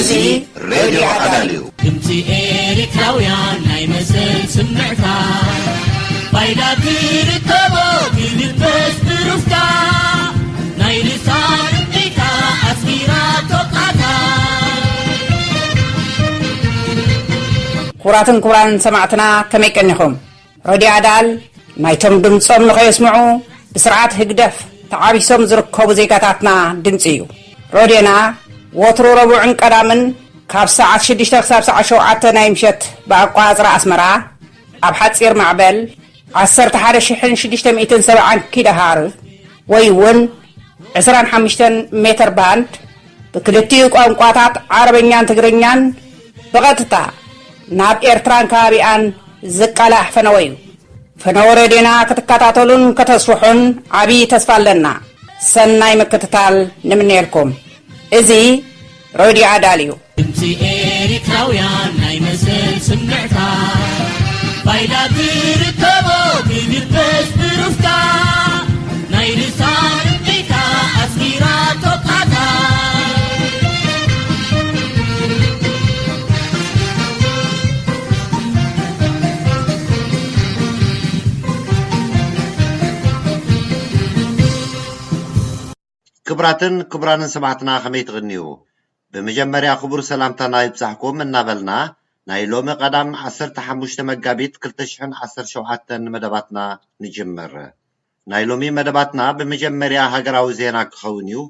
እዚ ሬድዮ ኣዳል እዩ። ድምፂ ኤርትራውያን ናይ መሰል ስምዕታ፣ ፋይዳ ትርከቦ ትልበስ ብሩፍታ፣ ናይ ልሳን እምቢታ ኣስጊራ ቶቃታ። ክቡራትን ክቡራንን ሰማዕትና፣ ከመይ ቀኒኹም? ሮድዮ ኣዳል ናይቶም ድምጾም ንኸየስምዑ ብስርዓት ህግደፍ ተዓቢሶም ዝርከቡ ዜጋታትና ድምጺ እዩ። ሮድዮና ወትሩ ረቡዕን ቀዳምን ካብ ሰዓት ሽዱሽተ ክሳብ ሰዓት ሸውዓተ ናይ ምሸት ብኣቋጽራ ኣስመራ ኣብ ሓጺር ማዕበል ዓሰርተ ሓደ ሽሕን ሽዱሽተ ሚእትን ሰብዓን ኪሎ ሃርዝ ወይ እውን ዕስራን ሓሙሽተን ሜትር ባንድ ብክልቲኡ ቋንቋታት ዓረበኛን ትግርኛን ብቐጥታ ናብ ኤርትራን ከባቢኣን ዝቃላሕ ፈነወ እዩ። ፈነወ ሬድዮና ክትከታተሉን ከተስፍሑን ዓብዪ ተስፋ ኣለና። ሰናይ ምክትታል ንምነየልኩም። እዚ ሬድዮ ኣዳል እዩ። ድምፂ ኤርትራውያን ናይ መሰል ስምዕታ፣ ፋይዳ ትርከቦ ትልበስ ብሩፍታ፣ ናይ ልሳን እምቢታ ኣስጊራ ቶቃታ። ክቡራትን ክቡራንን ሰማዕትና ከመይ ትቕንዩ? ብመጀመርያ ክቡር ሰላምታና ይብጻሕኩም እናበልና፣ ናይ ሎሚ ቀዳም ዓሰርተ ሓሙሽተ መጋቢት ክልተ ሽሕን ዓሰርተ ሸውዓተን መደባትና ንጅምር። ናይ ሎሚ መደባትና ብመጀመርያ ሃገራዊ ዜና ክኸውን እዩ።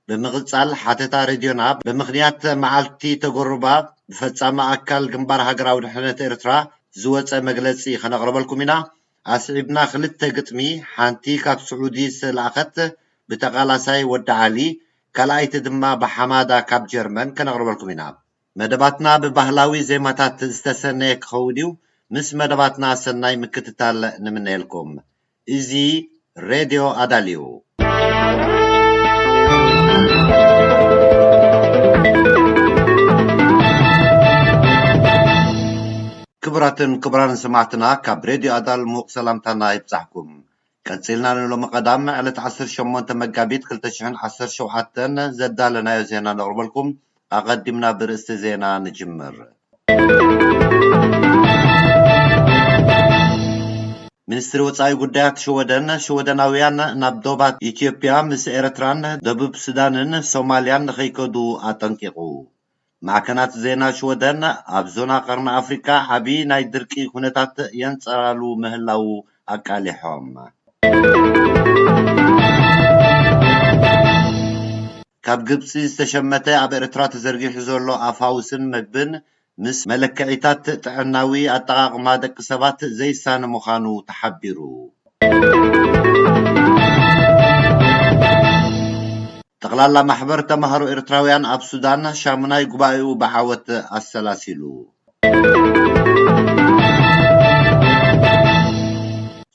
ብምቕጻል ሓተታ ሬድዮና ብምኽንያት መዓልቲ ተጎሩባ ብፈጻሚ ኣካል ግንባር ሃገራዊ ድሕነት ኤርትራ ዝወጸ መግለጺ ከነቕርበልኩም ኢና። ኣስዒብና ክልተ ግጥሚ፣ ሓንቲ ካብ ስዑዲ ዝተላእኸት ብተቓላሳይ ወዲ ዓሊ፣ ካልኣይቲ ድማ ብሓማዳ ካብ ጀርመን ከነቕርበልኩም ኢና። መደባትና ብባህላዊ ዜማታት ዝተሰነየ ክኸውን እዩ። ምስ መደባትና ሰናይ ምክትታል ንምነየልኩም። እዚ ሬድዮ ኣዳል እዩ። ክቡራትን ክቡራን ሰማዕትና፣ ካብ ሬድዮ ኣዳል ምዉቕ ሰላምታና ይብጻሕኩም። ቀጺልና ንሎሚ ቀዳም ዕለት ዓሰርተ ሸሞንተ መጋቢት ክልተ ሽሕን ዓሰርተ ሸውዓተን ዘዳለናዮ ዜና ነቕርበልኩም። ኣቐዲምና ብርእስቲ ዜና ንጅምር። ሚኒስትሪ ወጻኢ ጉዳያት ሽወደን፣ ሽወደናውያን ናብ ዶባት ኢትዮጵያ ምስ ኤርትራን ደቡብ ሱዳንን ሶማልያን ንኸይከዱ ኣጠንቂቑ። ማዕከናት ዜና ሽወደን፣ ኣብ ዞና ቀርኒ ኣፍሪቃ ዓቢ ናይ ድርቂ ኩነታት የንጸላሉ ምህላዉ ኣቃሊሖም። ካብ ግብጺ ዝተሸመተ ኣብ ኤርትራ ተዘርጊሑ ዘሎ ኣፋውስን መግብን ምስ መለክዒታት ጥዕናዊ ኣጠቓቕማ ደቂ ሰባት ዘይሳነ ምዃኑ ተሓቢሩ። ጠቕላላ ማሕበር ተማሃሮ ኤርትራውያን ኣብ ሱዳን ሻሙናይ ጉባኤኡ ብዓወት ኣሰላሲሉ።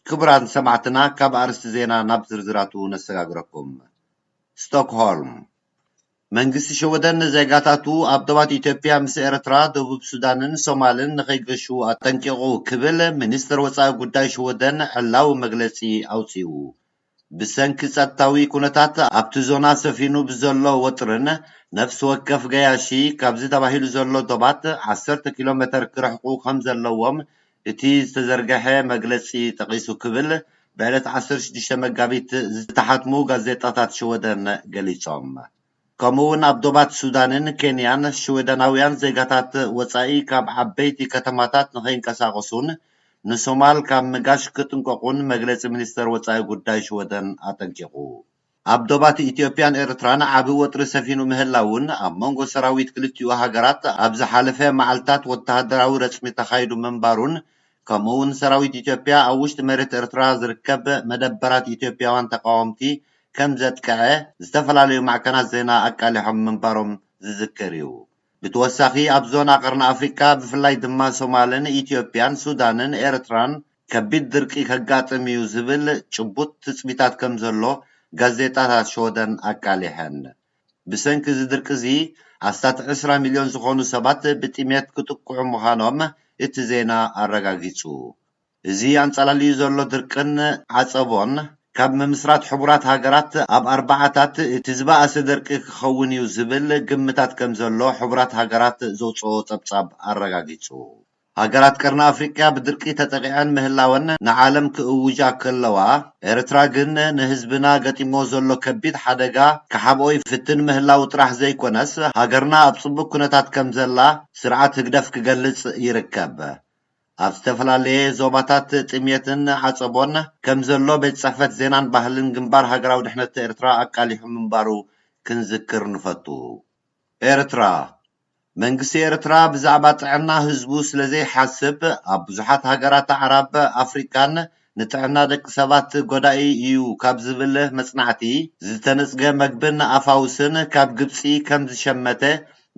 ክቡራን ሰማዕትና፣ ካብ ኣርእስቲ ዜና ናብ ዝርዝራቱ ነሰጋግረኩም። ስቶክሆልም። መንግስቲ ሽወደን ንዜጋታቱ ኣብ ዶባት ኢትዮጵያ ምስ ኤርትራ፣ ደቡብ ሱዳንን ሶማልን ንኸይገሹ ኣጠንቂቑ ክብል ሚኒስትር ወጻኢ ጉዳይ ሽወደን ዕላዊ መግለጺ ኣውጺኡ። ብሰንኪ ጸጥታዊ ኩነታት ኣብቲ ዞና ሰፊኑ ብዘሎ ወጥርን ነፍሲ ወከፍ ገያሺ ካብዚ ተባሂሉ ዘሎ ዶባት ዓሰርተ ኪሎ ሜተር ክርሕቁ ከም ዘለዎም እቲ ዝተዘርግሐ መግለጺ ጠቒሱ ክብል ብዕለት ዓሰርተ ሽዱሽተ መጋቢት ዝተሓትሙ ጋዜጣታት ሽወደን ገሊጾም። ከምኡ እውን ኣብ ዶባት ሱዳንን ኬንያን ሽወደናውያን ዜጋታት ወጻኢ ካብ ዓበይቲ ከተማታት ንኸይንቀሳቐሱን ንሶማል ካብ ምጋሽ ክጥንቀቑን መግለጺ ሚኒስተር ወጻኢ ጉዳይ ሽወደን ኣጠንቂቑ። ኣብ ዶባት ኢትዮጵያን ኤርትራን ዓቢ ወጥሪ ሰፊኑ ምህላውን ኣብ መንጎ ሰራዊት ክልቲኡ ሃገራት ኣብ ዝሓለፈ መዓልታት ወተሃደራዊ ረጽሚ ተኻይዱ ምንባሩን ከምኡውን ሰራዊት ኢትዮጵያ ኣብ ውሽጢ መሬት ኤርትራ ዝርከብ መደበራት ኢትዮጵያውያን ተቃወምቲ ከም ዘጥቅዐ ዝተፈላለዩ ማዕከናት ዜና ኣቃሊሖም ምንባሮም ዝዝከር እዩ። ብተወሳኺ ኣብ ዞና ቀርኒ ኣፍሪቃ ብፍላይ ድማ ሶማልን ኢትዮጵያን ሱዳንን ኤርትራን ከቢድ ድርቂ ከጋጥም እዩ ዝብል ጭቡጥ ትጽቢታት ከም ዘሎ ጋዜጣታት ሽወደን ኣቃሊሐን። ብሰንኪ እዚ ድርቂ እዚ ኣስታት ዕስራ ሚልዮን ዝኾኑ ሰባት ብጥሜት ክጥቅዑ ምዃኖም እቲ ዜና ኣረጋጊጹ። እዚ ኣንጸላልዩ ዘሎ ድርቅን ዓጸቦን ካብ ምምስራት ሕቡራት ሃገራት ኣብ ኣርባዓታት እቲ ዝበኣሰ ደርቂ ክኸውን እዩ ዝብል ግምታት ከም ዘሎ ሕቡራት ሃገራት ዘውፅኦ ጸብጻብ ኣረጋጊጹ። ሃገራት ቀርኒ ኣፍሪቃ ብድርቂ ተጠቂዐን ምህላወን ንዓለም ክእውጃ ከለዋ፣ ኤርትራ ግን ንህዝብና ገጢሞ ዘሎ ከቢድ ሓደጋ ክሓብኦ ይፍትን ምህላው ጥራሕ ዘይኮነስ፣ ሃገርና ኣብ ጽቡቅ ኩነታት ከም ዘላ ስርዓት ህግደፍ ክገልጽ ይርከብ። ኣብ ዝተፈላለየ ዞባታት ጥምየትን ዓጸቦን ከም ዘሎ ቤት ጽሕፈት ዜናን ባህልን ግንባር ሃገራዊ ድሕነት ኤርትራ ኣቃሊሑ ምንባሩ ክንዝክር ንፈቱ። ኤርትራ፣ መንግስቲ ኤርትራ ብዛዕባ ጥዕና ህዝቡ ስለ ዘይሓስብ፣ ኣብ ብዙሓት ሃገራት ኣዕራብ ኣፍሪቃን ንጥዕና ደቂ ሰባት ጎዳኢ እዩ ካብ ዝብል መጽናዕቲ ዝተነጽገ መግብን ኣፋውስን ካብ ግብጺ ከም ዝሸመተ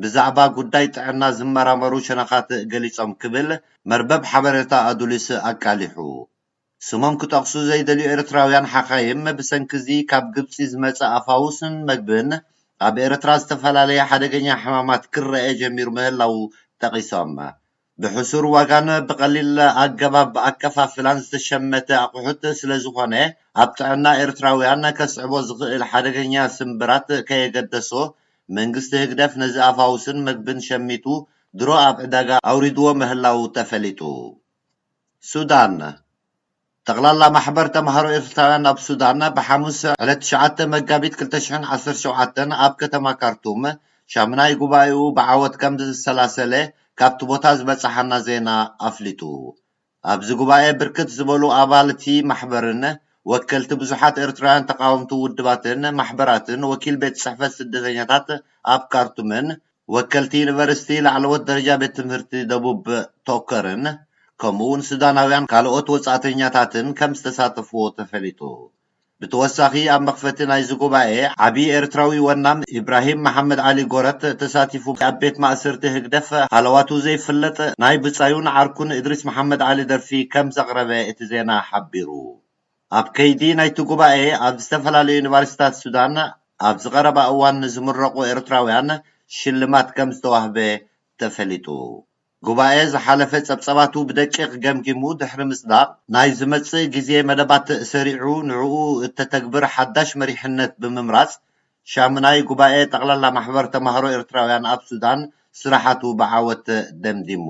ብዛዕባ ጉዳይ ጥዕና ዝመራመሩ ሸነኻት ገሊጾም ክብል መርበብ ሓበሬታ ኣዱሊስ ኣቃሊሑ። ስሞም ክጠቕሱ ዘይደልዩ ኤርትራውያን ሓኻይም ብሰንኪ እዚ ካብ ግብጺ ዝመጸ ኣፋውስን መግብን ኣብ ኤርትራ ዝተፈላለየ ሓደገኛ ሕማማት ክረኤ ጀሚሩ ምህላዉ ጠቒሶም። ብሕሱር ዋጋን ብቐሊል ኣገባብ ኣከፋፍላን ዝተሸመተ ኣቑሑት ስለ ዝኾነ፣ ኣብ ጥዕና ኤርትራውያን ከስዕቦ ዝኽእል ሓደገኛ ስምብራት ከየገደሶ፣ መንግስቲ ህግደፍ ነዚ ኣፋውስን መግብን ሸሚቱ ድሮ ኣብ ዕዳጋ ኣውሪድዎ ምህላዉ ተፈሊጡ። ሱዳን፣ ጠቕላላ ማሕበር ተምሃሮ ኤርትራውያን ኣብ ሱዳን ብሓሙስ ዕለት ትሽዓተ መጋቢት ክልተ ሽሕን ዓሰርተ ሸውዓተን ኣብ ከተማ ካርቱም ሻምናይ ጉባኤኡ ብዓወት ከም ዝተሰላሰለ ካብቲ ቦታ ዝበጽሓና ዜና ኣፍሊጡ። ኣብዚ ጉባኤ ብርክት ዝበሉ ኣባልቲ ማሕበርን ወከልቲ ብዙሓት ኤርትራውያን ተቃወምቲ ውድባትን ማሕበራትን ወኪል ቤት ጽሕፈት ስደተኛታት ኣብ ካርቱምን ወከልቲ ዩኒቨርሲቲ ላዕለዎት ደረጃ ቤት ትምህርቲ ደቡብ ቶከርን ከምኡ እውን ሱዳናውያን ካልኦት ወጻእተኛታትን ከም ዝተሳተፍዎ ተፈሊጡ። ብተወሳኺ ኣብ መኽፈቲ ናይዚ ጉባኤ ዓቢ ኤርትራዊ ወናም ኢብራሂም መሓመድ ዓሊ ጎረት ተሳቲፉ ኣብ ቤት ማእሰርቲ ህግደፍ ሃለዋቱ ዘይፍለጥ ናይ ብጻዩን ዓርኩን እድሪስ መሓመድ ዓሊ ደርፊ ከም ዘቕረበ እቲ ዜና ሓቢሩ። ኣብ ከይዲ ናይቲ ጉባኤ ኣብ ዝተፈላለዩ ዩኒቨርሲታት ሱዳን ኣብ ዝቐረባ እዋን ንዝምረቑ ኤርትራውያን ሽልማት ከም ዝተዋህበ ተፈሊጡ። ጉባኤ ዝሓለፈ ጸብጸባቱ ብደቂቕ ገምጊሙ ድሕሪ ምጽዳቕ፣ ናይ ዝመጽእ ግዜ መደባት ሰሪዑ ንዕኡ እተተግብር ሓዳሽ መሪሕነት ብምምራጽ፣ ሻምናይ ጉባኤ ጠቕላላ ማሕበር ተማሃሮ ኤርትራውያን ኣብ ሱዳን ስራሓቱ ብዓወት ደምዲሙ።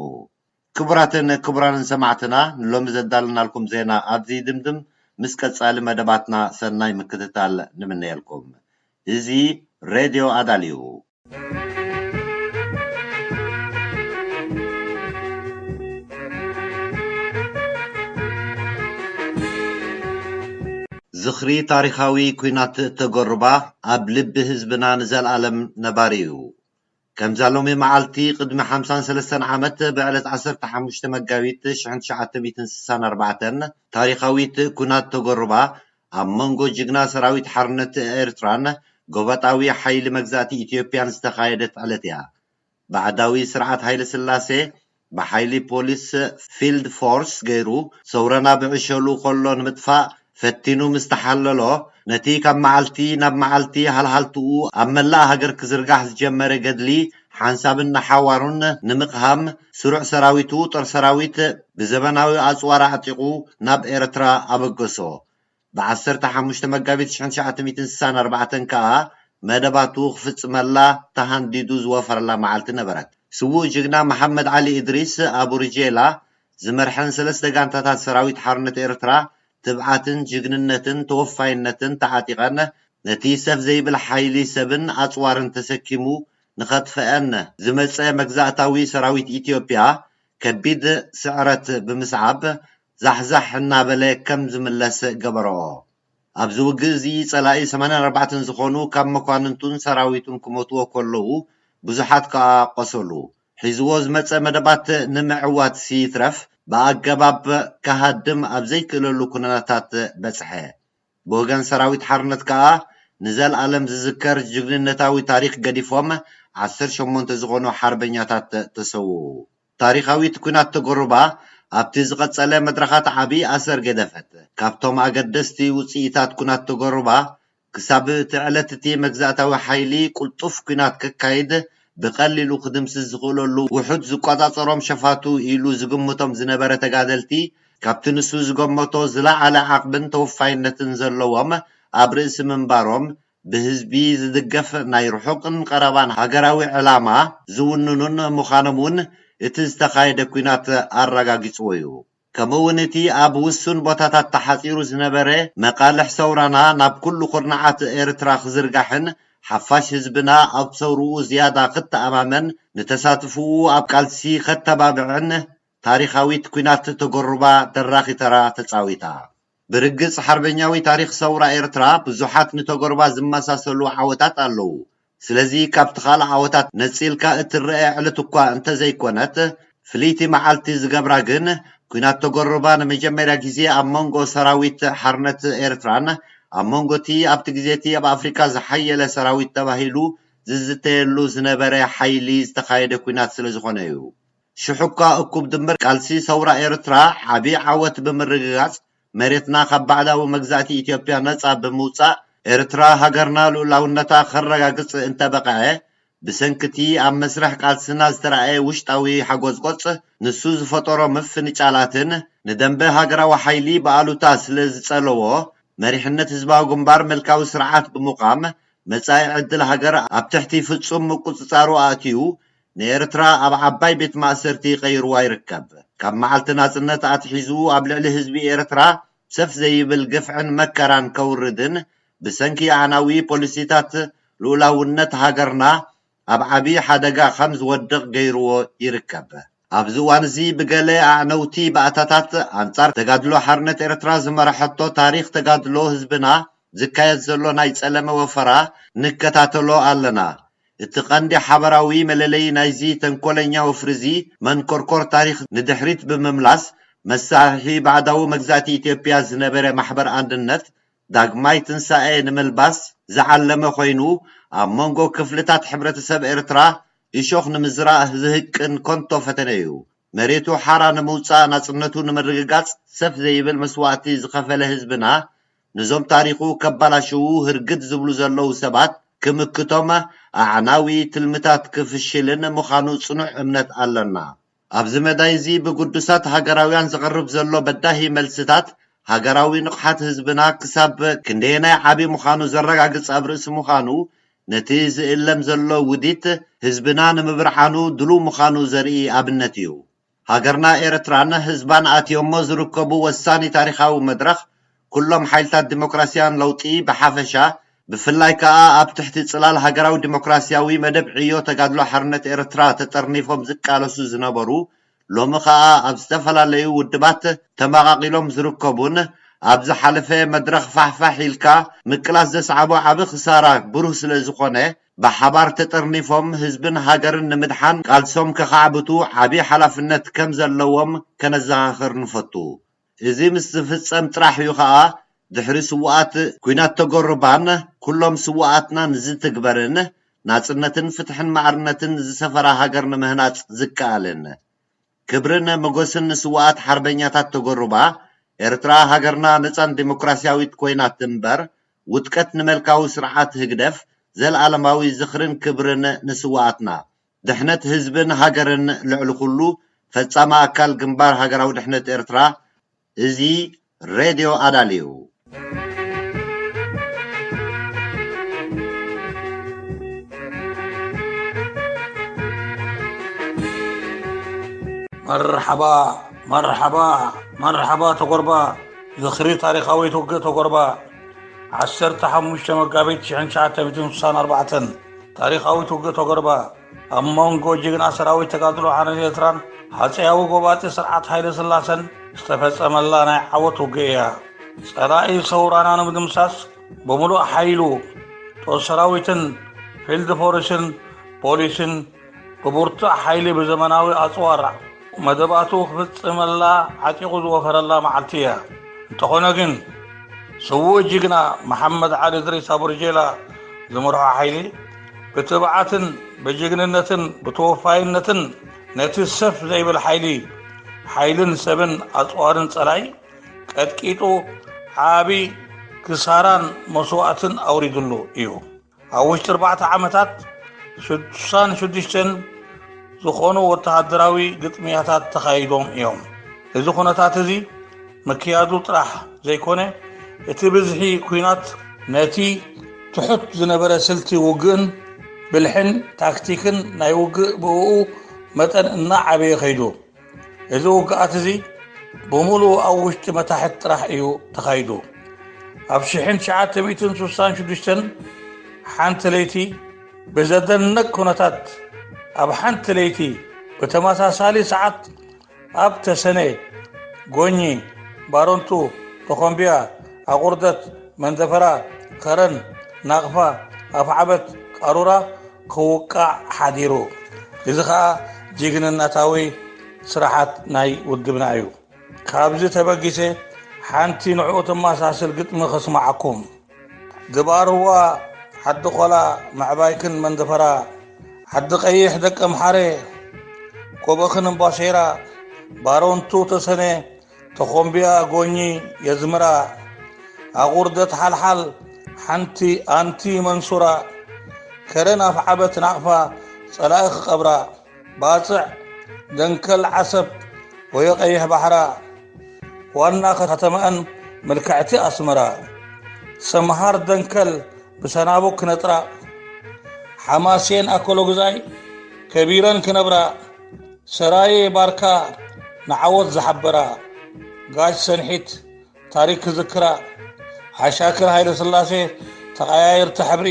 ክቡራትን ክቡራንን ሰማዕትና፣ ንሎሚ ዘዳለናልኩም ዜና ኣብዚ ይድምድም። ምስ ቀጻሊ መደባትና ሰናይ ምክትታል ንምነየልኩም። እዚ ሬድዮ ኣዳልዩ። ዝኽሪ ታሪኻዊ ኲናት ተጎርባ ኣብ ልቢ ህዝብና ንዘለኣለም ነባሪ እዩ። ከምዛ ሎሚ መዓልቲ ቅድሚ ሓምሳን ሰለስተን ዓመት ብዕለት ዓሰርተ ሓሙሽተ መጋቢት ሽሕን ትሽዓተ ሚእትን ስሳን ኣርባዕተን ታሪኻዊት ኲናት ተጎርባ ኣብ መንጎ ጅግና ሰራዊት ሓርነት ኤርትራን ጎበጣዊ ሓይሊ መግዛእቲ ኢትዮጵያን ዝተኻየደት ዕለት እያ። ባዕዳዊ ስርዓት ሃይለ ስላሴ ብሓይሊ ፖሊስ ፊልድ ፎርስ ገይሩ ሰውረና ብዕሸሉ ከሎ ንምጥፋእ ፈቲኑ ምስ ተሓለሎ፣ ነቲ ካብ መዓልቲ ናብ መዓልቲ ሃልሃልትኡ ኣብ መላእ ሃገር ክዝርጋሕ ዝጀመረ ገድሊ ሓንሳብን ንሓዋሩን ንምቕሃም፣ ስሩዕ ሰራዊቱ፣ ጦር ሰራዊት፣ ብዘበናዊ ኣጽዋር ኣዕጢቑ ናብ ኤርትራ ኣበገሶ። ብ ዓሰርተ ሓሙሽተ መጋቢት ሽሕን ትሽዓተ ሚእትን ስሳን ኣርባዕተን ከኣ መደባቱ ክፍጽመላ ተሃንዲዱ ዝወፈረላ መዓልቲ ነበረት። ስዉእ ጅግና መሓመድ ዓሊ እድሪስ ኣቡርጄላ ዝመርሐን ሰለስተ ጋንታታት ሰራዊት ሓርነት ኤርትራ ትብዓትን ጅግንነትን ተወፋይነትን ተዓጢቐን ነቲ ሰፍ ዘይብል ሓይሊ ሰብን ኣጽዋርን ተሰኪሙ ንኸጥፍአን ዝመጸ መግዛእታዊ ሰራዊት ኢትዮጵያ ከቢድ ስዕረት ብምስዓብ ዛሕዛሕ እናበለ ከም ዝምለስ ገበርኦ። ኣብዚ ውግእ እዚ ጸላኢ ሰማንያን ኣርባዕተን ዝኾኑ ካብ መኳንንቱን ሰራዊቱን ክሞትዎ ከለዉ ብዙሓት ከኣ ቆሰሉ። ሒዝዎ ዝመጸ መደባት ንምዕዋት ይትረፍ ብኣገባብ ክሃድም ኣብ ዘይክእለሉ ኩነታት በጽሐ። ብወገን ሰራዊት ሓርነት ከኣ ንዘለኣለም ዝዝከር ጅግንነታዊ ታሪኽ ገዲፎም ዓሰርተ ሸሞንተ ዝኾኑ ሓርበኛታት ተሰውኡ። ታሪኻዊት ኲናት ተጎሩባ ኣብቲ ዝቐጸለ መድረኻት ዓቢ ኣሰር ገደፈት። ካብቶም ኣገደስቲ ውጽኢታት ኲናት ተጎሩባ፣ ክሳብ እቲ ዕለት እቲ መግዛእታዊ ሓይሊ ቅልጡፍ ኲናት ከካይድ ብቐሊሉ ክድምስስ ዝኽእለሉ ውሑድ ዝቆጻጸሮም ሸፋቱ ኢሉ ዝግምቶም ዝነበረ ተጋደልቲ ካብቲ ንሱ ዝገመቶ ዝለዓለ ዓቕምን ተወፋይነትን ዘለዎም ኣብ ርእሲ ምንባሮም፣ ብህዝቢ ዝድገፍ ናይ ርሑቕን ቀረባን ሃገራዊ ዕላማ ዝውንኑን ምዃኖም እውን እቲ ዝተኻየደ ኲናት ኣረጋጊጽዎ እዩ። ከምኡ እውን እቲ ኣብ ውሱን ቦታታት ተሓጺሩ ዝነበረ መቃልሕ ሰውራና ናብ ኩሉ ኩርናዓት ኤርትራ ክዝርጋሕን ሓፋሽ ህዝብና ኣብ ሰውርኡ ዝያዳ ክተኣማመን፣ ንተሳትፍኡ ኣብ ቃልሲ ከተባብዕን ታሪኻዊት ኲናት ተጎሩባ ደራኺ ተራ ተጻዊታ። ብርግጽ ሓርበኛዊ ታሪኽ ሰውራ ኤርትራ ብዙሓት ንተጎሩባ ዝመሳሰሉ ዓወታት ኣለዉ። ስለዚ ካብቲ ካልእ ዓወታት ነጺልካ እትረአ ዕለት እኳ እንተዘይኮነት፣ ፍልይቲ መዓልቲ ዝገብራ ግን፣ ኲናት ተጎሩባ ንመጀመርያ ግዜ ኣብ መንጎ ሰራዊት ሓርነት ኤርትራን ኣብ መንጎ እቲ ኣብቲ ግዜ እቲ ኣብ ኣፍሪካ ዝሓየለ ሰራዊት ተባሂሉ ዝዝተየሉ ዝነበረ ሓይሊ ዝተኻየደ ኲናት ስለ ዝኾነ እዩ። ሽሕ እኳ እኩብ ድምር ቃልሲ ሰውራ ኤርትራ ዓቢ ዓወት ብምርግጋጽ፣ መሬትና ካብ ባዕዳዊ መግዛእቲ ኢትዮጵያ ነጻ ብምውጻእ፣ ኤርትራ ሃገርና ልኡላውነታ ከረጋግጽ እንተበቕዐ፣ ብሰንኪ እቲ ኣብ መስርሕ ቃልስና ዝተራእየ ውሽጣዊ ሓጎጽጎጽ፣ ንሱ ዝፈጠሮ ምፍንጫላትን ንደንበ ሃገራዊ ሓይሊ ብኣሉታ ስለ ዝጸለዎ፣ መሪሕነት ህዝባዊ ግንባር ምልካዊ ስርዓት ብምቋም፣ መጻኢ ዕድል ሃገር ኣብ ትሕቲ ፍጹም ምቁጽጻሩ ኣእትዩ፣ ንኤርትራ ኣብ ዓባይ ቤት ማእሰርቲ ቀይርዋ ይርከብ። ካብ መዓልቲ ናጽነት ኣትሒዙ ኣብ ልዕሊ ህዝቢ ኤርትራ ሰፍ ዘይብል ግፍዕን መከራን ከውርድን፣ ብሰንኪ ኣዕናዊ ፖሊሲታት ልኡላውነት ሃገርና ኣብ ዓቢ ሓደጋ ከም ዝወድቕ ገይርዎ ይርከብ። ኣብዚ እዋን እዚ ብገለ ኣዕነውቲ ባእታታት ኣንጻር ተጋድሎ ሓርነት ኤርትራ ዝመረሐቶ ታሪኽ ተጋድሎ ህዝብና ዝካየድ ዘሎ ናይ ጸለመ ወፈራ ንከታተሎ ኣለና። እቲ ቀንዲ ሓበራዊ መለለዪ ናይዚ ተንኮለኛ ወፍሪ እዚ መንኮርኮር ታሪኽ ንድሕሪት ብምምላስ፣ መሳርሒ ባዕዳዊ መግዛእቲ ኢትዮጵያ ዝነበረ ማሕበር ኣንድነት ዳግማይ ትንሳኤ ንምልባስ ዝዓለመ ኮይኑ፣ ኣብ መንጎ ክፍልታት ሕብረተሰብ ኤርትራ እሾኽ ንምዝራእ ዝህቅን ከንቶ ፈተነ እዩ። መሬቱ ሓራ ንምውጻእ ናጽነቱ ንምርግጋጽ ሰፍ ዘይብል መስዋእቲ ዝኸፈለ ህዝብና፣ ነዞም ታሪኹ ከባላሽዉ ህርግድ ዝብሉ ዘለዉ ሰባት ክምክቶም ኣዕናዊ ትልምታት ክፍሽልን ምዃኑ ጽኑዕ እምነት ኣለና። ኣብዚ መዳይ እዚ ብግዱሳት ሃገራውያን ዝቐርብ ዘሎ በዳሂ መልስታት፣ ሃገራዊ ንቕሓት ህዝብና ክሳብ ክንደየናይ ዓቢ ምዃኑ ዘረጋግጽ ኣብ ርእሲ ምዃኑ፣ ነቲ ዝእለም ዘሎ ውዲት ህዝብና ንምብርዓኑ ድሉው ምዃኑ ዘርኢ ኣብነት እዩ። ሃገርና ኤርትራን ህዝባን ኣትዮሞ ዝርከቡ ወሳኒ ታሪኻዊ መድረኽ፣ ኩሎም ሓይልታት ዲሞክራስያን ለውጢ ብሓፈሻ፣ ብፍላይ ከኣ ኣብ ትሕቲ ጽላል ሃገራዊ ዲሞክራስያዊ መደብ ዕዮ ተጋድሎ ሓርነት ኤርትራ ተጠርኒፎም ዝቃለሱ ዝነበሩ፣ ሎሚ ከኣ ኣብ ዝተፈላለዩ ውድባት ተመቓቒሎም ዝርከቡን፣ ኣብ ዝሓለፈ መድረኽ ፋሕፋሕ ኢልካ ምቅላስ ዘስዓቦ ዓቢ ክሳራ ብሩህ ስለ ዝኾነ፣ ብሓባር ተጠርኒፎም ህዝብን ሃገርን ንምድሓን ቃልሶም ከኻዕብቱ ዓቢ ሓላፍነት ከም ዘለዎም ከነዘኻኽር ንፈቱ። እዚ ምስ ዝፍጸም ጥራሕ እዩ ኸኣ ድሕሪ ስዉኣት ኲናት ተጎሩባን ኩሎም ስዉኣትና ንዝትግበርን ናጽነትን ፍትሕን ማዕርነትን ዝሰፈራ ሃገር ንምህናጽ ዝከኣልን። ክብርን ሞገስን ንስዉኣት ሓርበኛታት ተጎሩባ። ኤርትራ ሃገርና ነጻን ዲሞክራስያዊት ኮይና ትንበር። ውድቀት ንመልካዊ ስርዓት ህግደፍ። ዘልኣለማዊ ዝኽርን ክብርን ንስዉኣትና። ድሕነት ህዝብን ሃገርን ልዕሊ ኩሉ። ፈጻሚ ኣካል ግንባር ሃገራዊ ድሕነት ኤርትራ። እዚ ሬድዮ ኣዳልዩ። መርሓባ መርሓባ መርሓባ ተጎርባ። ዝኽሪ ታሪኻዊት ውግእ ተጎርባ። ዓሰርተ ሓሙሽተ መጋቢት ሽሕን ትሽዓተ ሚእትን ስሳን ኣርባዕተን። ታሪኻዊት ውግእ ተጎርባ ኣብ መንጎ ጅግና ሰራዊት ተጋድሎ ሓርነት ኤርትራን ሃጸያዊ ጎባጢ ስርዓት ሃይለ ስላሰን ዝተፈጸመላ ናይ ዓወት ውግእ እያ። ጸላኢ ሰውራና ንምድምሳስ ብምሉእ ሓይሉ ጦር ሰራዊትን ፊልድ ፎርስን ፖሊስን ብብርቱዕ ሓይሊ ብዘመናዊ ኣጽዋር መደባቱ ክፍጽመላ ዓጢቑ ዝወፈረላ መዓልቲ እያ። እንተኾነ ግን ስዉእ ጅግና መሓመድ ዓሊ እድሪስ ኣቡርጄላ ዝመርሖ ሓይሊ ብትብዓትን ብጅግንነትን ብተወፋይነትን ነቲ ሰፍ ዘይብል ሓይሊ ሓይልን ሰብን ኣጽዋርን ጸላኢ ቀጥቂጡ ዓቢ ክሳራን መስዋእትን ኣውሪድሉ እዩ። ኣብ ውሽጢ ኣርባዕተ ዓመታት ስሳን ሽዱሽተን ዝኾኑ ወተሃደራዊ ግጥምያታት ተኻይዶም እዮም። እዚ ኩነታት እዚ ምክያዱ ጥራሕ ዘይኮነ፣ እቲ ብዝሒ ኲናት ነቲ ትሑት ዝነበረ ስልቲ ውግእን ብልሕን ታክቲክን ናይ ውግእ ብእኡ መጠን እናዓበየ ከይዱ። እዚ ውግኣት እዚ ብምሉኡ ኣብ ውሽጢ መታሕት ጥራሕ እዩ ተኻይዱ። ኣብ ሽሕን ትሽዓተ ሚእትን ስሳን ሽዱሽተን ሓንቲ ለይቲ ብዘደንቕ ኩነታት ኣብ ሓንቲ ለይቲ ብተመሳሳሊ ሰዓት ኣብ ተሰነ፣ ጎኚ፣ ባረንቱ፣ ተኾምቢያ፣ ኣቑርደት፣ መንደፈራ፣ ከረን፣ ናቕፋ፣ ኣፍዓበት፣ ቃሩራ ክውቃዕ ሓዲሩ። እዚ ኸኣ ጅግንነታዊ ስራሓት ናይ ውድብና እዩ። ካብዚ ተበጊሰ ሓንቲ ንዕኡ ትመሳስል ግጥሚ ከስምዓኩም። ድባርዋ፣ ዓዲ ቆላ፣ ምዕባይክን መንደፈራ፣ ዓዲ ቀይሕ፣ ደቀ ምሓረ፣ ኮበኽን እምባሴራ፣ ባሮንቱ፣ ተሰነ፣ ተኾምቢያ፣ ጎኚ፣ የዝምራ፣ ኣቑርደት፣ ሓልሓል፣ ሓንቲ ኣንቲ መንሱራ፣ ከረን ኣፍዓበት ናቕፋ ጸላኢ ክቐብራ፣ ባጽዕ፣ ደንከል፣ ዓሰብ፣ ወዮ ቀይሕ ባሕራ፣ ዋና ከተመአን ምልክዕቲ ኣስመራ፣ ሰምሃር፣ ደንከል ብሰናቡ ክነጥራ፣ ሓማሴን፣ ኣከሎጉዛይ ከቢረን ክነብራ፣ ሰራየ፣ ባርካ ንዓወት ዝሓበራ፣ ጋሽ ሰንሒት ታሪክ ክዝክራ፣ ዓሻክር ሃይለ ስላሴ ተቐያየርቲ ሕብሪ፣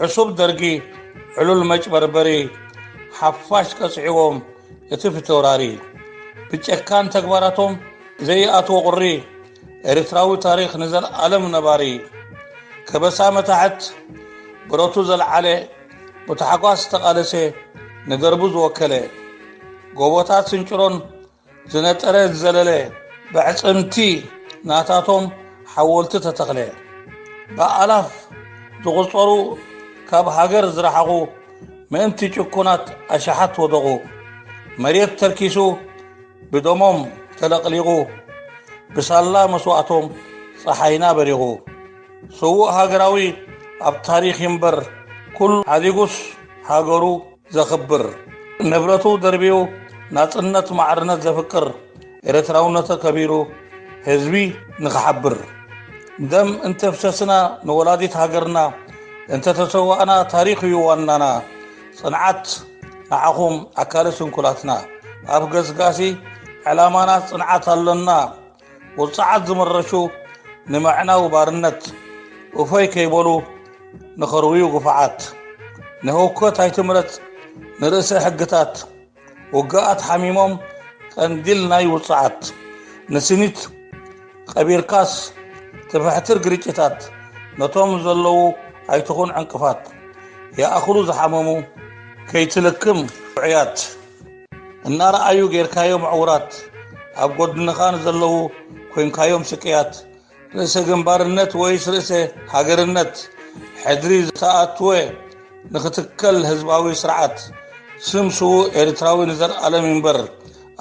ዕሱብ ደርጊ ዕሉል መጭበርበሪ፣ ሓፋሽ ቀጽዕዎም እቲ ፊተውራሪ፣ ብጨካን ተግባራቶም ዘይኣትዎ ቁሪ፣ ኤርትራዊ ታሪኽ ንዘልኣለም ነባሪ። ከበሳ መታሕት ብረቱ ዘልዓለ፣ ብታሕጓስ ዝተቓለሰ፣ ንደርቡ ዝወከለ፣ ጎቦታት ስንጭሮን ዝነጠረ ዝዘለለ፣ ብዕጽምቲ ናታቶም ሓወልቲ ተተኽለ። ብኣላፍ ዝቑጸሩ ካብ ሃገር ዝረሓቑ፣ ምእንቲ ጭኩናት ኣሽሓት ወደቑ። መሬት ተርኪሱ ብደሞም ተለቕሊቑ፣ ብሳላ መስዋእቶም ጸሓይና በሪቑ። ስዉእ ሃገራዊ ኣብ ታሪኽ ይንበር፣ ኩሉ ሓዲጉስ ሃገሩ ዘኽብር፣ ንብረቱ ደርብዩ ናጽነት ማዕርነት ዘፍቅር፣ ኤርትራውነቱ ከቢሩ ህዝቢ ንኽሓብር። ደም እንተፍሰስና ንወላዲት ሃገርና፣ እንተተሰዋእና ታሪኽ እዩ ዋናና። ጽንዓት ንዓኹም ኣካለ ስንኩላትና። ኣብ ገስጋሲ ዕላማና ጽንዓት ኣሎና። ውጽዓት ዝመረሹ ንምዕናው ባርነት፣ እፎይ ከይበሉ ንኸርውዩ ግፉዓት። ንህውከት ኣይትምረጽ ንርእሰ ሕግታት፣ ውግኣት ሓሚሞም ቀንዲል ናይ ውጽዓት። ንስኒት ቀቢርካስ ትፍሕትር ግርጭታት፣ ነቶም ዘለዉ ኣይትኹን ዕንቅፋት። ይኣኽሉ ዝሓመሙ ከይትልክም ውዑያት። እናረኣዩ ጌርካዮም ዕዉራት፣ ኣብ ጎድንኻ ንዘለዉ ኮንካዮም ስቅያት። ርእሰ ግንባርነት ወይስ ርእሰ ሃገርነት? ሕድሪ ዝተኣትወ ንኽትከል ህዝባዊ ስርዓት። ስም ስዉእ ኤርትራዊ ንዘልኣለም ይንበር።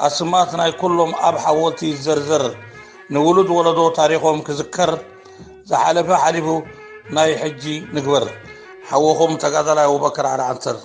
ኣስማት ናይ ኩሎም ኣብ ሓወልቲ ይዘርዘር። ንውሉድ ወለዶ ታሪኾም ክዝከር። ዝሓለፈ ሓሊፉ ናይ ሕጂ ንግበር። ሓወኹም ተጋዳላይ ኣቡበከር ዓሊ ዓንተር።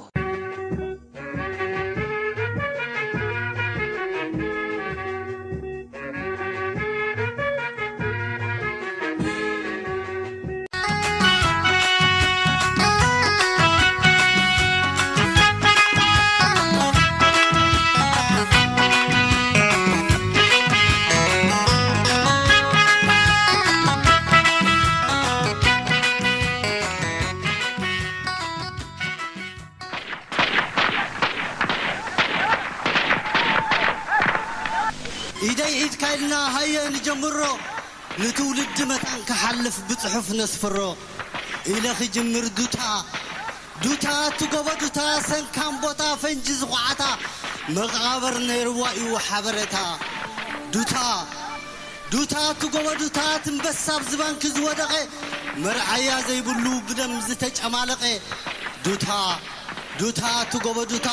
ኢደይ ኢድካ ኢልና ሃየ ንጀምሮ፣ ንትውልዲ መታን ክሓልፍ ብጽሑፍ ነስፍሮ። ኢለ ክጅምር ዱታ፣ ዱታ እቲ ጎቦ ዱታ፣ ሰንካም ቦታ ፈንጂ ዝኹዓታ፣ መቓብር ነይርዋ እዩ ሓበሬታ። ዱታ፣ ዱታ እቲ ጎቦ ዱታ፣ ትንበሳ ኣብ ዝባንኪ ዝወደቐ፣ መርዓያ ዘይብሉ ብደም ዝተጨማለቐ። ዱታ፣ ዱታ እቲ ጎቦ ዱታ፣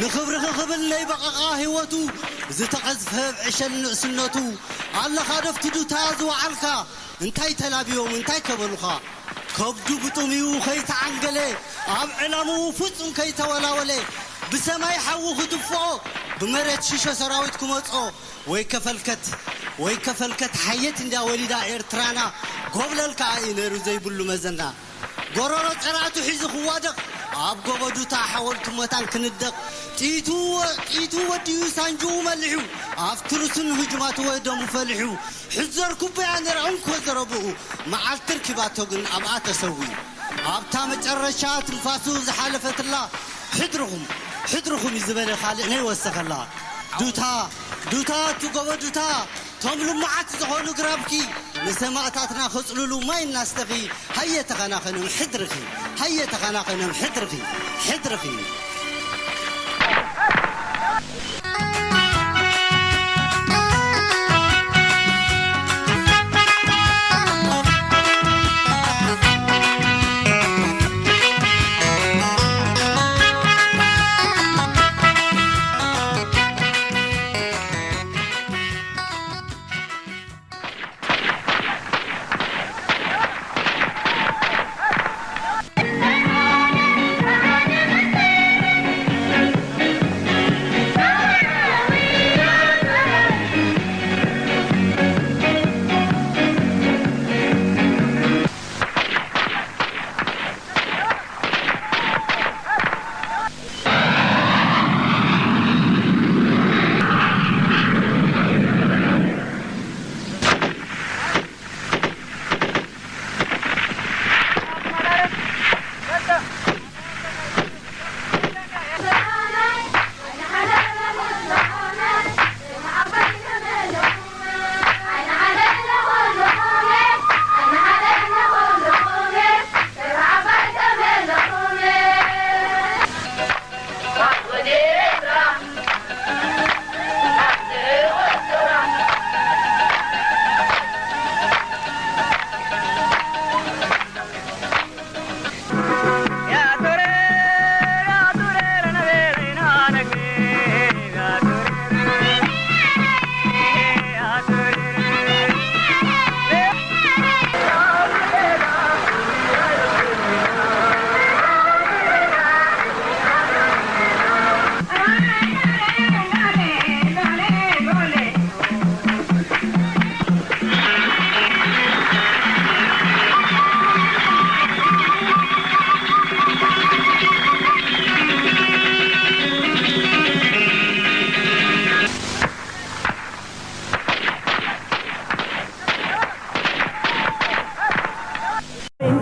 ንኽብርኺ ክብል ነይበቐቓ ህይወቱ፣ ዝተቐዝፈ ኣብ ዕሸል ንእስነቱ። ኣለኻ ዶ ኣብቲ ዱታ ዝወዓልካ፣ እንታይ ተላብዮም እንታይ ከበሉኻ? ከብዱ ብጥምዩ ከይተዓንገለ፣ ኣብ ዕላምኡ ፍጹም ከይተወላወለ፣ ብሰማይ ሓዊ ክትፍኦ፣ ብመሬት ሽሾ ሰራዊት ክመጾ ወይ ከፈልከት ወይ ከፈልከት ሓየት እንድያ ወሊዳ ኤርትራና። ጎብለል ከኣ እዩ ነይሩ ዘይብሉ መዘና። ጎረሮ ጸራቱ ሒዙ ክዋደቕ ኣብ ጎቦ ዱታ ሓወልቱ መታን ክንደቕ። ጥይቱ ወ-፣ ጥይቱ ወዲኡ ሳንጅኡ መሊሑ ኣብቲ ርሱን ህጅማቱ ወደሙ ፈሊሑ። ሕዘር ኩበያ ነይራ እንኮ ዘረብኡ መዓልቲ ርኪባቶ ግን ኣብኣ ተሰዊኡ። ኣብታ መጨረሻ ትንፋሱ ዝሓለፈትላ ሕድርኹም፣ ሕድርኹም እዩ ዝበለ ካልእ ነይወሰኸላ። ዱታ፣ ዱታ፣ እቲ ጎቦ ዱታ፣ ቶም ልሙዓት ዝኾኑ ግራብኪ ንሰማእታትና ከጽልሉ ማይ እናስተኺ፣ ሃየ ተኸናኸኖም ሕድርኺ፣ ሃየ ተኸናኸኖም ሕድርኺ፣ ሕድርኺ።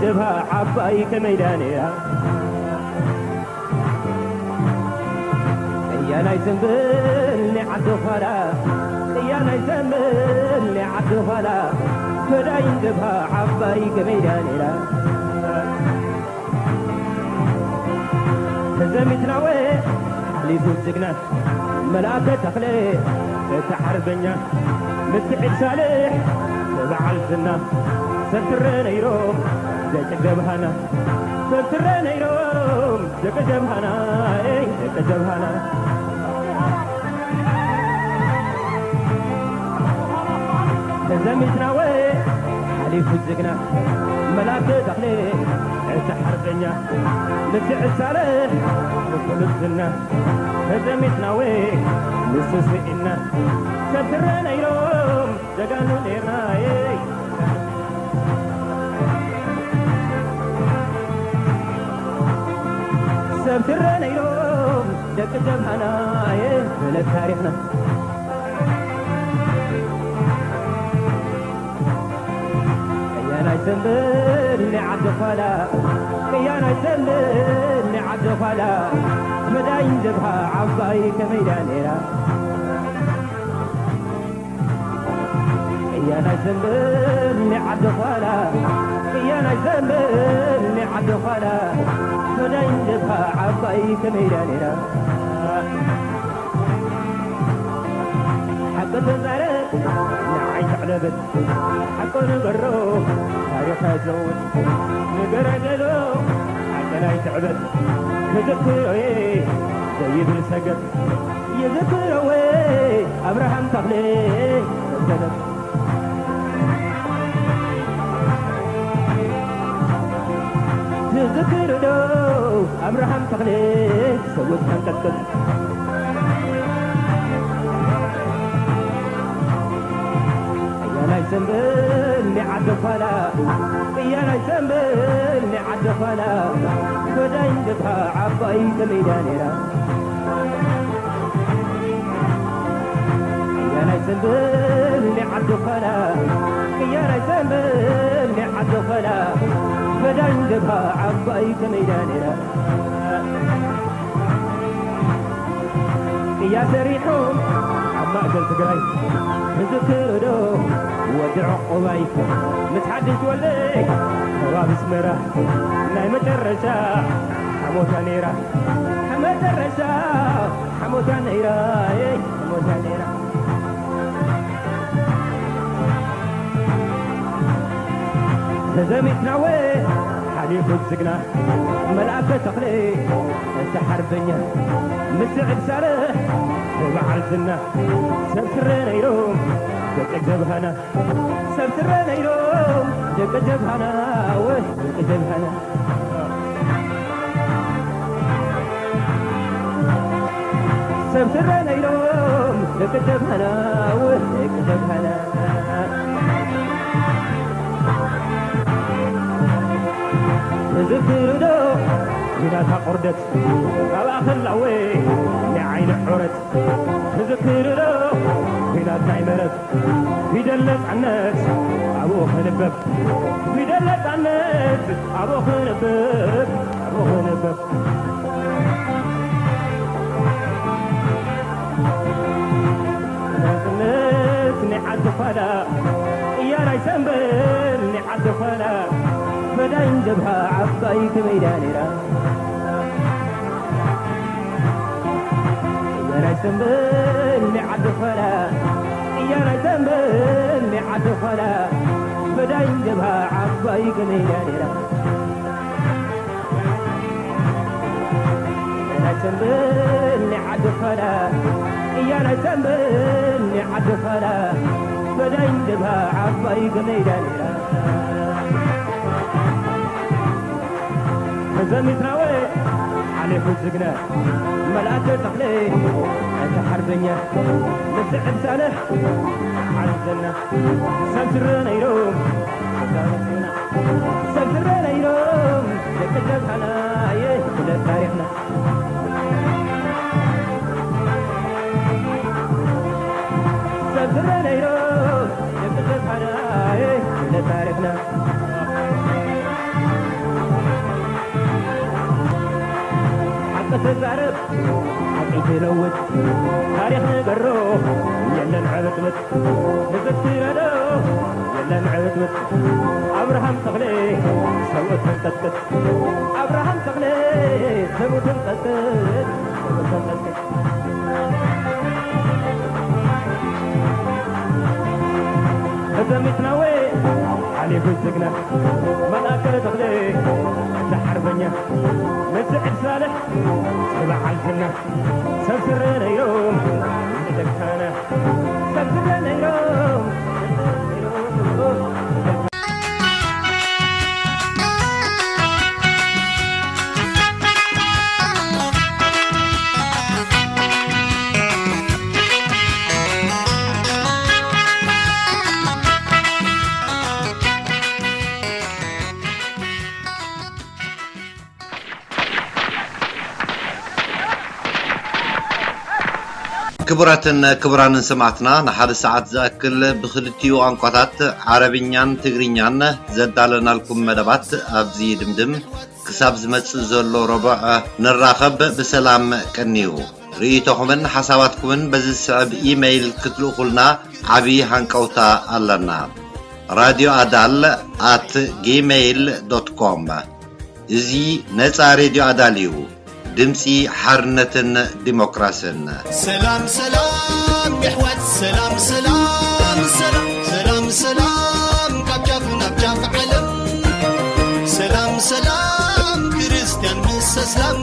ጀብሃ ዓባይ ከመይ ደኣ ነይራ? ቅያናይ ዘንብል ናይ ዓዲ ዃላ፣ ቅያናይ ዘንብል ናይ ዓዲ ዃላ፣ ፈዳይን ጀብሃ ዓባይ ከመይ ደኣ ነይራ? ተዘሚትና ወ ሓሊፉ ጅግና መልኣከ ተኽለ እቲ ሓርበኛ፣ ምስ ስዒድ ሳልሕ እቲ በዓል ዝና፣ ሰብ ትረ ነይሮም ደቂ ጀብሃና፣ ሰብ ትረ ነይሮም ደቂ ጀብሃና፣ ኤይ ደቂ ጀብሃና። ተዘሚትና ወ ሓሊፉ ጅግና መልኣከ ተኽለ እቲ ሓርበኛ፣ ምስ ስዒድ ሳልሕ እቲ ብሉጽ ዝና፣ ተዘሚትና ወ ንሱ ስኢንና፣ ሰብ ትረ ነይሮም ጀጋኑ ነይርና፣ ኤይ። ሰብ ትረ ነይሮም ደቂ ጀብሃና፣ ኤይ፣ በለ ታሪኽና። ቅያናይ ዘንብል ናይ ዓዲ ዃላ፣ ቅያናይ ዘንብል ናይ ዓዲ ዃላ፣ መዳይን ጀብሃ ዓባይ ከመይ ደኣ ነይራ? ቅያናይ ዘንብል ናይ ዓዲ ዃላ፣ ቅያናይ ዘንብል ናይ ዓዲ ዃላ፣ መዳይን ጀብሃ ዓባይ ከመይ ደኣ ነይራ? ሓቂ ተዛረብ ንዓይ ተዕለበት፣ ሓቂ ንገሮ ታሪኽ ኣይትለውጥ። ንገረ ገሎ ሓቂ ኣይትዕበድ፣ ክዝክሮ'የ ዘይብል ሰገድ። ይዝክሮ'ወ ኣብርሃም ተኽለ መሰረት። ትዝክርዶ ኣብርሃም ተኽለ ሰውት ሓንቀጥቀጥ። ሰምበል ኒዓዲ ዃላ፣ ቅያናይ ሰምበል ኒዓዲ ዃላ፣ ፈዳኝ ጀብሃ ዓባይ ተመይዳ ነይራ። ቅያናይ ሰምበል ኒዓዲ ዃላ፣ ቅያናይ ሰምበል ኒዓዲ ዃላ፣ ፈዳኝ ጀብሃ ዓባይ ተመይዳ ነይራ። ቅያ ሰሪሖም ኣብ ማእከል ትግራይ፣ ትዝክርዶ ወዲ ዕቑባይ? ምስ ሓድሽ ወልደ ከባቢ ኣስመራ፣ ናይ መጨረሻ ሓሞታ ነይራ። መጨረሻ ሓሞታ ነይራ፣ ኤይ፣ ሓሞታ ነይራ። ተዘሚትና ወ ሓሊፉ ዝግና፣ መልኣከ ተኽለ፣ እቲ ሓርበኛ፣ ምስ ስዕድ ሳልሕ፣ ብበዓል ዝና፣ ሰብ ስረ ነይሮም ደቂ ጀብሃና። ሰብ ስረ ነይሮም ደቂ ጀብሃና፣ ወ ደቂ ጀብሃና። ሰብ ስረ ነይሮም ደቂ ጀብሃና፣ ወ ደቂ ጀብሃና። ትዝክርዶ ኲናት ኣቑርደት፣ ካብ ኣኸላወ ንዓይኒ ዑረት? ትዝክርዶ ኲናት ናይ መረት? ፊደል ነጻነት ኣብኡ ክንበብ፣ ፊደል ነጻነት ኣብኡ ክንበብ፣ ኣብኡ ክንበብ። ነጻነት ናይ ዓዲ ዃላ፣ ቅያ ናይ ሰምበል ናይ ዓዲ ዃላ፣ ፈዳይን ጀብሃ ዓባይ ከመይዳ ነይራ። ቅያ ናይ ሰምበል ናይ ዓዲ ዃላ፣ ቅያ ናይ ሰምበል ናይ ዓዲ ዃላ፣ ፈዳይን ጀብሃ ዓባይ ከመይዳ ነይራ። ናይ ሰምበል ናይ ዓዲ ዃላ፣ ቅያ ናይ ሰምበል ናይ ዓዲ ዃላ፣ ፈዳይን ጀብሃ ዓባይ ከመይዳ ነይራ። ተዘሚትና ወ ሓሊፉ ዝግነ፣ መልኣከ ተኽለ፣ እቲ ሓርበኛ፣ ንስዕድ ሳልሕ፣ ዓዘና፣ ሰብ ስረ ነይሮም፣ ተዛሪብና፣ ሰብ ስረ ነይሮም፣ ደቂ ጀብሃና፣ የፍለጥ ታሪኽና። ሰብ ስረ ነይሮም፣ ደቂ ጀብሃና፣ የፍለጥ ታሪኽና። ሓቂ ትዛረብ፣ ሓቂ ትለውጥ፣ ታሪኽ ንገሮ፣ የለን ዕብጥብጥ። ንዘክረዶ፣ የለን ዕብጥብጥ። ኣብርሃም ተኽለ፣ ሰብኡ ተንቀጥቅጥ። ኣብርሃም ተኽለ፣ ሰብኡ ተንቀጥቅጥ፣ ሰብኡ ተንቀጥቅጥ። ተዘሚትና ወ ሓሊፉ ዝግና፣ መልኣከ ተኽለ፣ እቲ ሓርበኛ፣ ንስዕድ ሳልሕ፣ እቲ በዓል ዝና፣ ሰብ ስረ ነይሮም፣ ንደካና፣ ሰብ ስረ ነይሮም፣ ክቡራትን ክቡራንን ሰማዕትና፣ ንሓደ ሰዓት ዝኣክል ብኽልቲኡ ቋንቋታት ዓረብኛን ትግርኛን ዘዳለናልኩም መደባት ኣብዚ ይድምድም። ክሳብ ዝመጽእ ዘሎ ረቡዕ ንራኸብ። ብሰላም ቀንዩ። ርእይቶኹምን ሓሳባትኩምን በዚ ዝስዕብ ኢመይል ክትልእኹልና ዓቢ ሃንቀውታ ኣለና። ራድዮ ኣዳል ኣት ጂመይል ዶት ኮም። እዚ ነጻ ሬድዮ ኣዳል እዩ። ድምጺ ሓርነትን ዲሞክራስን። ሰላም ሰላም የሕዋት፣ ሰላም ሰላም ሰላም፣ ሰላም ሰላም ካብ ጫፍ ናብ ጫፍ ዓለም፣ ሰላም ሰላም ክርስትያን ምስ ኣስላም፣